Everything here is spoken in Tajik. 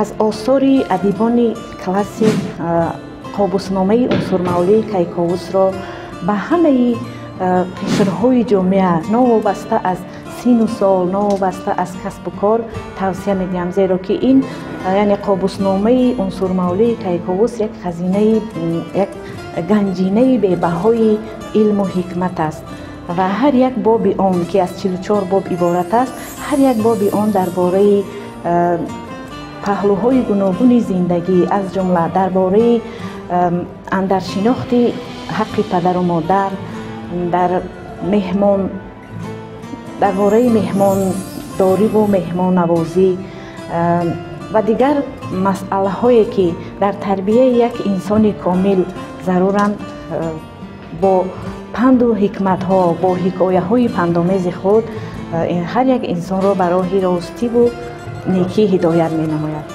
Аз осори адибони классик Қобусномаи Унсурмавлии Кайковусро ба ҳамаи қишрҳои ҷомеа, новобаста аз сину сол, новобаста аз касбу кор, тавсия медиҳам, зеро ки ин, яъне Қобусномаи Унсурмавлии Кайковус, як хазинаи, як ганҷинаи бебаҳои илму ҳикмат аст ва ҳар як боби он, ки аз 44 боб иборат аст, ҳар як боби он дар бораи паҳлӯҳои гуногуни зиндагӣ, аз ҷумла дар бораи андаршинохти ҳаққи падару модар, дар меҳмон, дар бораи меҳмондориву меҳмоннавозӣ ва дигар масъалаҳое, ки дар тарбияи як инсони комил заруранд, бо панду ҳикматҳо, бо ҳикояҳои пандомези худ ҳар як инсонро ба роҳи ростиву некӣ ҳидоят менамояд.